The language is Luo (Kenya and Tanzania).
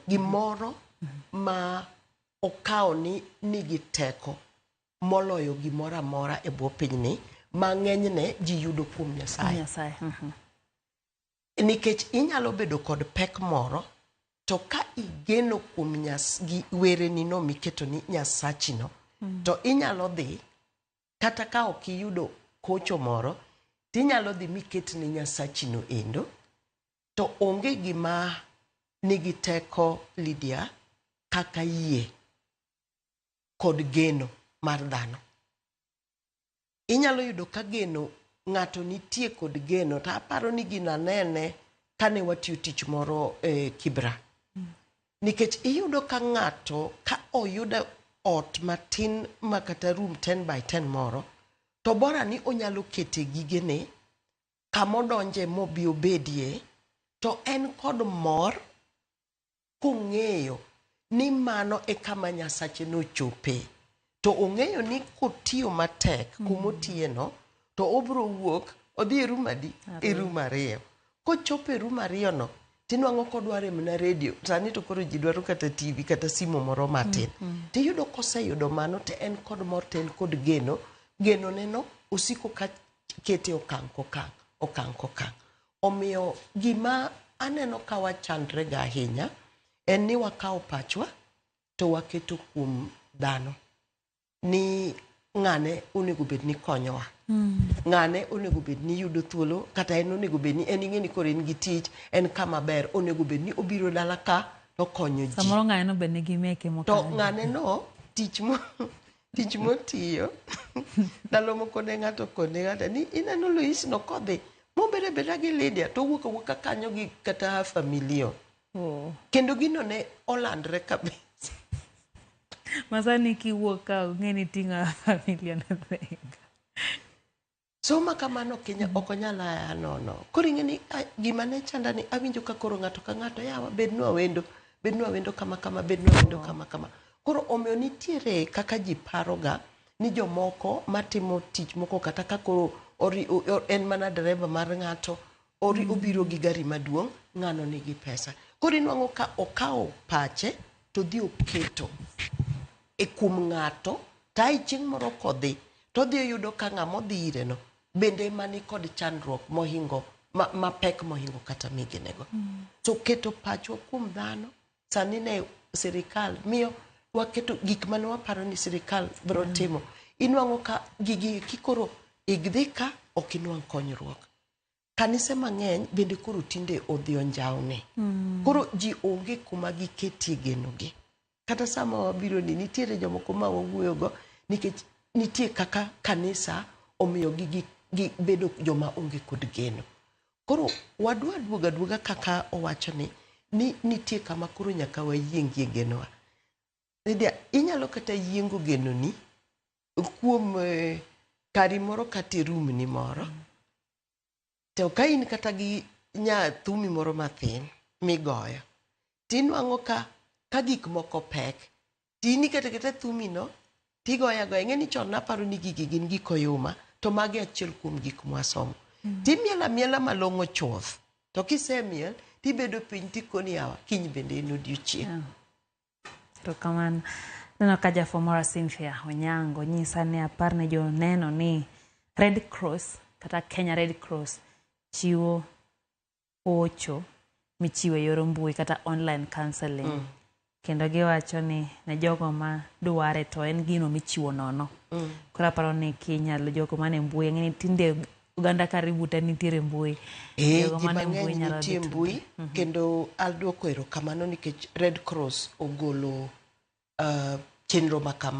Gimoro ma okawo ni nigi teko moloyo gimoro amora e bwo pinyni ma ng'enyne ji yudo kuom Nyasaye. Nyasaye. Nikech inyalo bedo kod pek moro to ka igeno kuom gi wereni no miketo ni Nyasachino, to inyalo dhi kata ka ok iyudo kocho moro, tinyalo dhi miket ne Nyasachino endo. To onge gima nigi teko, Lydia, kaka yie kod geno mar dhano. Inyalo yudo ka geno ng'ato nitie kod geno, to aparo ni gino anene kane watiyo tich moro e Kibra. Nikech iyudo ka ng'ato ka oyudo ot matin ma kata room 10 by 10 moro, to bora ni onyalo kete gigene kamodonje mobi obedie, to en kod mor kong'eyo ni mano e kama Nyasache nochope. To ong'eyo ni kotiyo matek kumotiyeno, to obiro wuok odhi e room adi? E room 2. Kochopo e room 2 no, tinwang'o kodwaro mana redio. Sani to koro ji dwaro kata TV kata simu moro matin. Tiyudo koseyudo mano to en kod mor, to en kod geno. Geno neno osiko ka kete okang' kokang', okang' kokang'. Omiyo gima aneno ka wachandre ga ahinya en ni wakawo pachwa to waketo kuom dhano ni ng'ane onego bed ni konyowa. Ng'ane onego bed ni yudo thuolo, kata en onego bed ni en ing'e ni koro en gi tich, en kama ber, onego bed ni obiro dala ka to okonyo ji. Samoro ng'ane no be nigi meke To mokalo. ng'ane no tich motiyo ndalo moko ne ng'ato kone ng'ato ni ineno Lois no kodhi mobede beda gi Lydia to owuok awuoka kanyo gi kata half a million. Kendo gino ne olandre kabisa. Masani kiwuok ka ong'e ni ting'o half a million e thenga. Soma kamano ok onyal aya nono. Koro ing'e ni gima ne chanda ni awinjo ka koro ng'ato ka ng'ato yawa bednwa wendo, bednwa wendo kama kama, bednwa wendo kama kama. Koro omiyo nitiere kaka ji paroga ni jomoko matimo tich moko kata ka koro en mana dereba mar ng'ato, obiro gi gari maduong', ng'ano nigi pesa. Koro inwang'o ka okawo pache to dhi oketo e kuom ng'ato, to ae chieng' moro kodhi to odhi oyudo ka ng'ama odhi ire no bende ema ni kod chandruok mohingo mapek mohingo kata migenego. So keto pachwa kuom dhano sani ne sirikal miyo waketo gik mane waparo ni sirikal biro timo. Inwang'o ka gigi kikoro igdhi ka ok inwang' konyruok. Kanise mang'eny bende koro tinde odhi onjawni. Koro ji onge kuma giketie genogi. Kata sama wabiro ni nitiere jomoko ma wawuoyogo nikech nitie kaka kanisa omiyo gi bedo joma onge kod geno. Koro wadwa duogo aduoga kaka owacho ni nitie kama koro nyaka wayiengie genowa. Lydia, inyalo kata yiengo genoni kuom kari moro kata e room ni moro. To ka in kata gi nyathumi moro mathin migoyo, tinwang'o ka gik moko pek, tini kata kata thumi no, tigoyo agoya. Ing'e ni chon naparo ni gigi gin gik oyuma, to magi achiel kuom gik mwasomo. Timiel amiela malong'o chuth, to kisemiel, tibedo piny tikoni yawa, kiny bende en odiochieng'. To kamano, neno ka Jafomora Cynthia Onyango nyisa ni apar ne joneno ni Red Cross kata Kenya Red Cross chiwo hocho michiwo e yor mbui kata online counseling. Kendo giwacho ni ne jogo ma dware to en gino michiwo nono. Koro aparo ni kinyalo jogo mane mbui, ang'e ni tinde oganda karibu te nitiere mbui. Jogo Ji mane mbui mang'eny nyalo nitie dhi mbui, kendo aduoko erokamano nikech Red Cross ogolo chenro ma kama.